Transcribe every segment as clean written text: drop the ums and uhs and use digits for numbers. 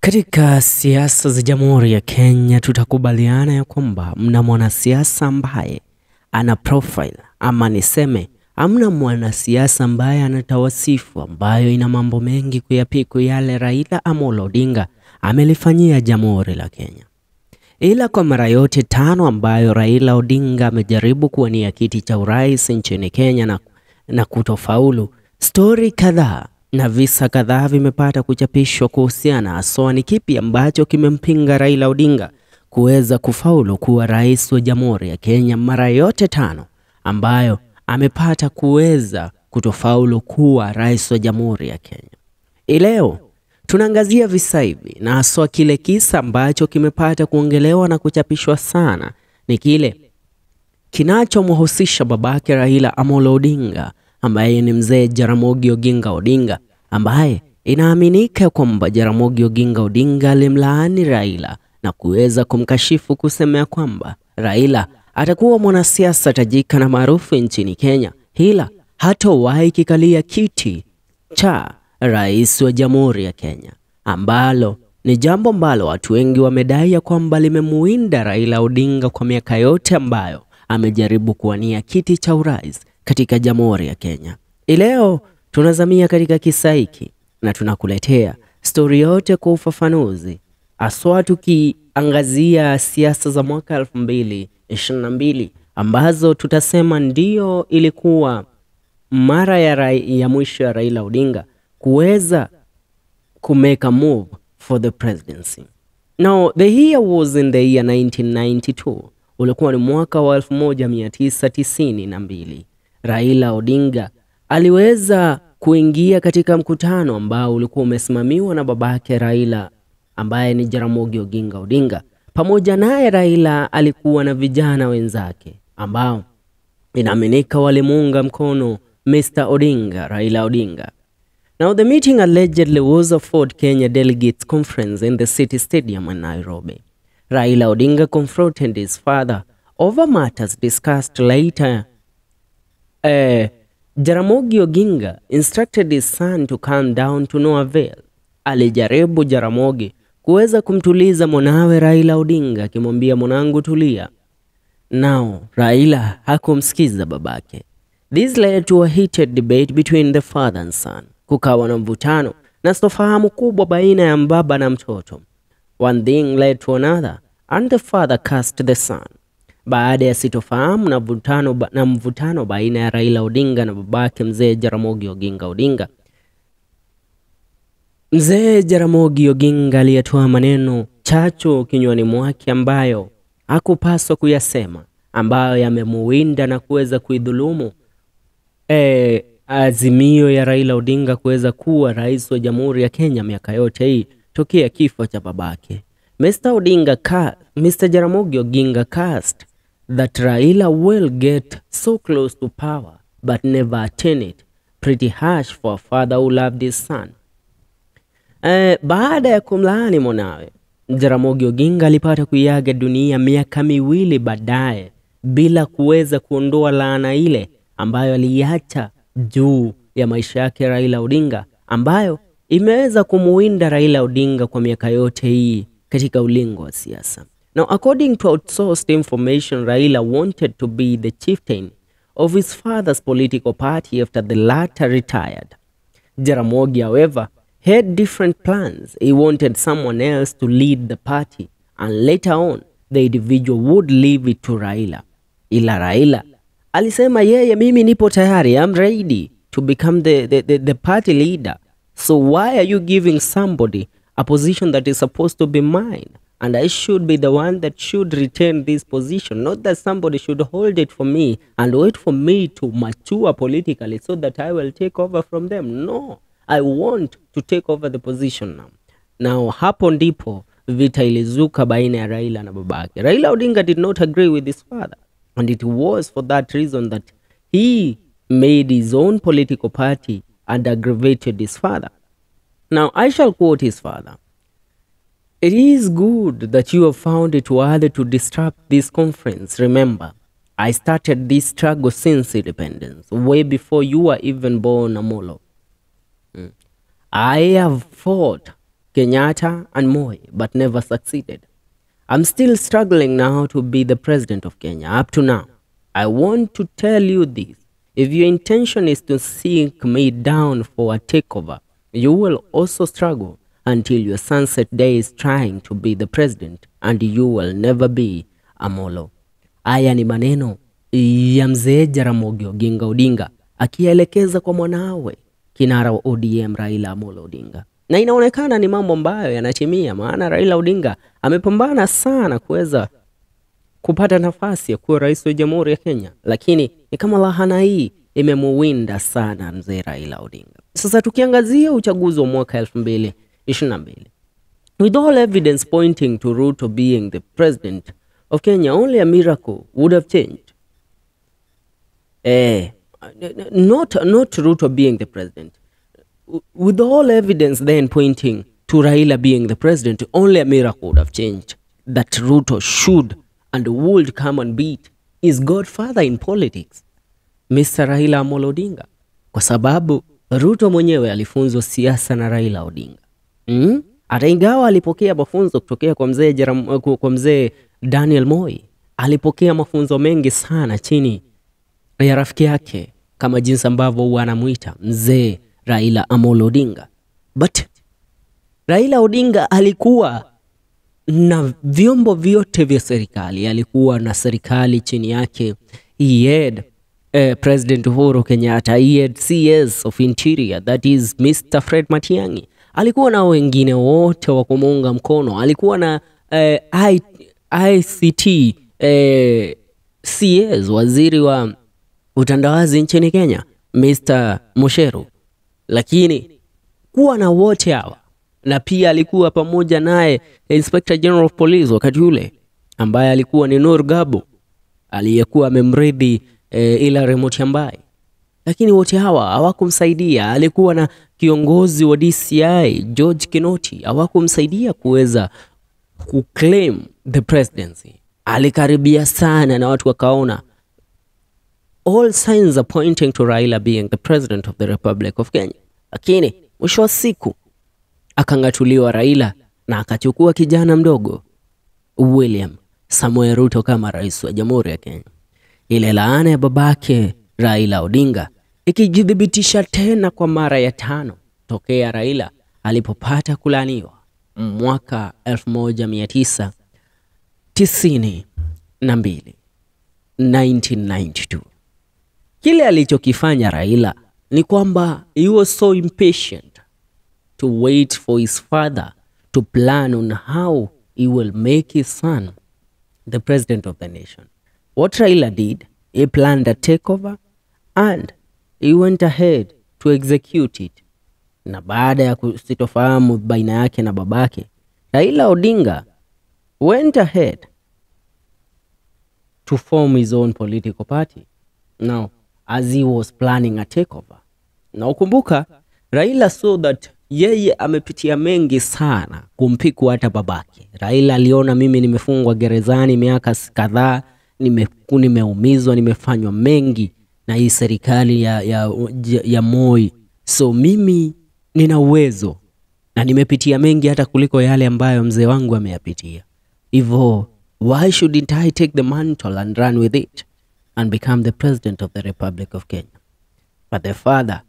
Katika siasa za Jamhuri ya Kenya tutakubaliana ya kwamba mna mwanasiasa ambaye ana profile, ama niseme hamna mwanasiasa ambaye ana tawasifu ambayo ina mambo mengi kuyapiku yale Raila Amolo Odinga amelifanyia Jamhuri la Kenya. Ila kwa mara yote tano ambayo Raila Odinga amejaribu kuwania kiti cha urais nchini Kenya na kutofaulu, stori kadhaa na visa kadhaa vimepata kuchapishwa kuhusiana haswa ni kipi ambacho kimempinga Raila Odinga kuweza kufaulu kuwa rais wa Jamhuri ya Kenya mara yote tano ambayo amepata kuweza kutofaulu kuwa rais wa Jamhuri ya Kenya. Ileo tunaangazia visa hivi na haswa kile kisa ambacho kimepata kuongelewa na kuchapishwa sana ni kile kinachomhusisha babake Raila Amolo Odinga ambaye ni mzee Jaramogi Oginga Odinga, ambaye inaaminika kwamba Jaramogi Oginga Odinga alimlaani Raila na kuweza kumkashifu kusemea kwamba Raila atakuwa mwanasiasa tajika na maarufu nchini Kenya, ila hatowahi kikalia kiti cha rais wa Jamhuri ya Kenya, ambalo ni jambo ambalo watu wengi wamedai ya kwamba limemuinda Raila Odinga kwa miaka yote ambayo amejaribu kuwania kiti cha urais katika Jamhuri ya Kenya. Ileo tunazamia katika kisa hiki na tunakuletea stori yote kwa ufafanuzi, haswa tukiangazia siasa za mwaka 2022 ambazo tutasema ndio ilikuwa mara ya mwisho ya Raila Odinga kuweza kumake a move for the presidency. Now, the year was in the year 1992. Ulikuwa ni mwaka wa 1992. Raila Odinga aliweza kuingia katika mkutano ambao ulikuwa umesimamiwa na babake Raila ambaye ni Jaramogi Oginga Odinga. Pamoja naye Raila alikuwa na vijana wenzake ambao inaaminika walimuunga mkono Mr. Odinga, Raila Odinga. Now, the meeting allegedly was a Ford Kenya Delegates Conference in the City Stadium in Nairobi. Raila Odinga confronted his father over matters discussed later. Jaramogi Oginga instructed his son to calm down to no avail. Alijaribu Jaramogi kuweza kumtuliza mwanawe Raila Odinga akimwambia mwanangu tulia. Now, Raila hakumsikiza babake. This led to a heated debate between the father and son. Kukawa na mvutano na sitofahamu kubwa baina ya mbaba na mtoto. One thing led to another and the father cursed the son. Baada ya sitofahamu na mvutano baina ya Raila Odinga na babake mzee Jaramogi Oginga Odinga, mzee Jaramogi Oginga aliyetoa maneno chacho kinywani mwake ambayo hakupaswa kuyasema, ambayo yamemuwinda na kuweza kuidhulumu azimio ya Raila Odinga kuweza kuwa rais wa Jamhuri ya Kenya miaka yote hii tokea kifo cha babake. Mr. Jaramogi Oginga cast that Raila will get so close to power but never attain it. Pretty harsh for a father who loved his son. Baada ya kumlaani mwanawe, Jaramogi Oginga alipata kuiaga dunia miaka miwili baadaye bila kuweza kuondoa laana ile ambayo aliacha juu ya maisha yake Raila Odinga, ambayo imeweza kumuinda Raila Odinga kwa miaka yote hii katika ulingo wa siasa. Now, according to outsourced information, Raila wanted to be the chieftain of his father's political party after the latter retired. Jaramogi, however, had different plans. He wanted someone else to lead the party, and later on, the individual would leave it to Raila. Ila Raila alisema yeye, mimi nipo tayari, I'm ready to become the party leader. So why are you giving somebody a position that is supposed to be mine? And I should be the one that should retain this position, not that somebody should hold it for me and wait for me to mature politically so that I will take over from them. No, I want to take over the position now. Now, hapo ndipo vita ilizuka baina ya Raila na babake. Raila Odinga did not agree with his father, and it was for that reason that he made his own political party and aggravated his father. Now, I shall quote his father. It is good that you have found it worthy to disrupt this conference. Remember, I started this struggle since independence, way before you were even born, Amolo. I have fought Kenyatta and Moi, but never succeeded. I'm still struggling now to be the president of Kenya up to now. I want to tell you this. If your intention is to sink me down for a takeover, you will also struggle until your sunset days trying to be the president, and you will never be Amolo. Haya ni maneno ya mzee Jaramogi Oginga Odinga akielekeza kwa mwanawe kinara wa ODM Raila Amolo Odinga. Na inaonekana ni mambo ambayo yanatimia, maana Raila Odinga amepambana sana kuweza kupata nafasi ya kuwa rais wa Jamhuri ya Kenya, lakini ni kama lahana hii imemuwinda sana mzee Raila Odinga. Sasa tukiangazia uchaguzi wa mwaka 2022, with all evidence pointing to Ruto being the president of Kenya, only a miracle would have changed. Not Ruto being the president. With all evidence then pointing to Raila being the president, only a miracle would have changed that Ruto should and would come and beat his godfather in politics, Mr. Raila Amolo Odinga, kwa sababu Ruto mwenyewe alifunzwa siasa na Raila Odinga. Hata ingawa alipokea mafunzo kutokea kwa mzee kwa mzee Daniel Moi, alipokea mafunzo mengi sana chini ya rafiki yake, kama jinsi ambavyo huwa anamuita mzee Raila Amolo Odinga. But Raila Odinga alikuwa na vyombo vyote vya serikali, alikuwa na serikali chini yake. He had President Uhuru Kenyatta, he had CS of Interior, that is Mr. Fred Matiang'i. Alikuwa na wengine wote wa kumuunga mkono, alikuwa na ICT CS, waziri wa utandawazi nchini Kenya, Mr. Musheru. Lakini kuwa na wote hawa, na pia alikuwa pamoja naye Inspector General of Police wakati ule, ambaye alikuwa ni Nur Gabo, aliyekuwa amemrithi Hilary Mutyambai. Lakini wote hawa hawakumsaidia. Alikuwa na kiongozi wa DCI George Kinoti, hawakumsaidia kuweza kuclaim the presidency. Alikaribia sana na watu wakaona all signs are pointing to Raila being the president of the Republic of Kenya. Lakini mwisho wa siku akangatuliwa Raila na akachukua kijana mdogo William Samoei Ruto kama rais wa Jamhuri ya Kenya. Ile laana ya babake Raila Odinga ikijithibitisha tena kwa mara ya 5 tokea Raila alipopata kulaaniwa mwaka 1992, 1992. Kile alichokifanya Raila ni kwamba he was so impatient to wait for his father to plan on how he will make his son the president of the nation. What Raila did, he planned a takeover and he went ahead to execute it. Na baada ya kusitofahamu baina yake na babake, Raila Odinga went ahead to form his own political party. Now, as he was planning a takeover. Na ukumbuka, Raila saw that yeye amepitia mengi sana kumpiku hata babake. Raila aliona mimi nimefungwa gerezani miaka kadhaa, nimeumizwa, nimefanywa mengi na hii serikali ya Moi. So mimi nina uwezo na nimepitia mengi hata kuliko yale ambayo mzee wangu ameyapitia. Hivyo, why shouldn't I take the mantle and run with it and become the president of the Republic of Kenya? But the father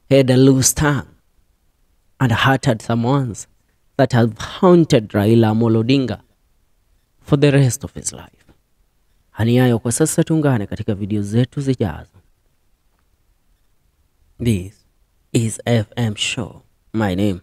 had a loose tongue and hurted some ones that have haunted Raila Amolo Odinga for the rest of his life. Hani hayo kwa sasa, tuungane katika video zetu zijazo. This is FM Show. My name